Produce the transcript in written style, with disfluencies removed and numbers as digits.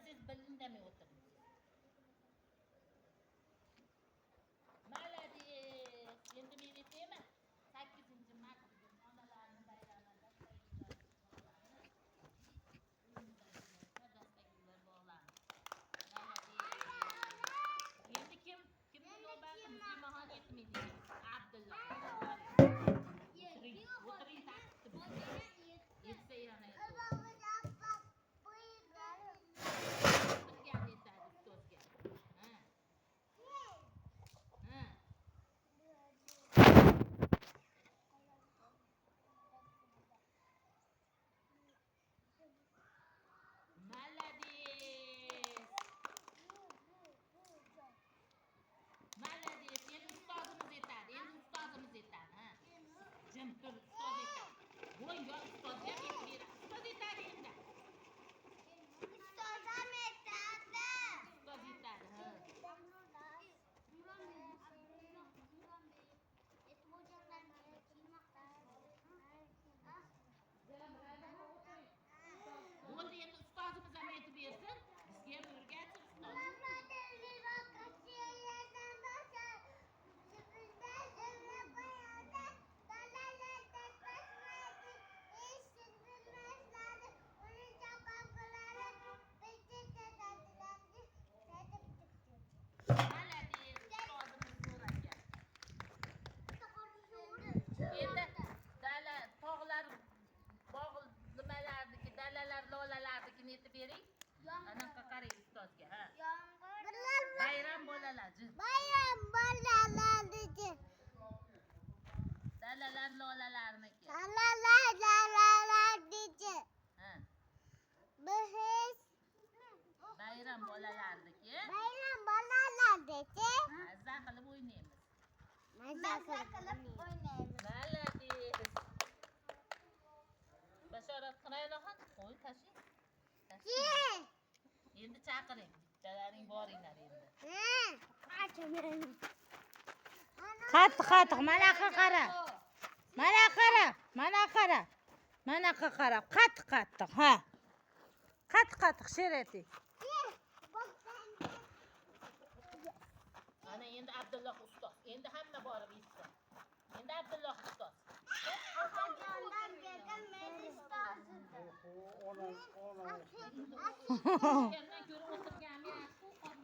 Bilsangiz indamay o'tiring. Молодец. Endi men aytaymi? 8-mart bugun onalarning bayrami. Dastagullar bog'landi. Молодец. Endi kim? Kimni navbati? Muslimaxon aytmaydi. Abdulla. O'tiring, o'tiring tartibda. Yetsa yana aytadi. Bilgan aytadi ustozga. Ha. Ha. Молодец. Молодец. Endi ustozimiz aytadi. Endi ustozimiz aytadi. Ha. Jim tur, ustoz aytadi. Bo'y yo ustozga ham aytib beradi. Ustoz aytadi endi. Ustoz aytadi. Ha. Bo'ldi, endi ustozimiz ham aytib bersin. Bizga ham o'rgatsin ustoz. Молодец, ustozimiz zo'r ekan. Endi dala, tog'lar, bog' nimalarniki, dalalar, lolalarnikini aytib bering. Anaqa qarang ustozga, ha. Bayram bolalar, jim. Bayram bolalarniki. Dalalar, lolalarniki. Dalalar lolalarniki. Ha. Biz Bayram bolalarniki. bayram bolalarniki. Mazza qilib o'ynaymiz. Maza qilib o'ynaymiz. Молодец. Bashorat Quraylaxon, qo'y tashing. Tashing. Endi chaqiring. Bittalaring boringlar endi. Qattiq qattiq manaqa qara. Mana qara, mana qara. Manaqa qara. Qattiq qattiq, ha. Qattiq qattiq she'r ayting. Ana endi Abdulloh ustoz. Endi hamma borib yetsin. Endi Abdulloh ustoz. Ahajondan kelgan men ustozim. Endi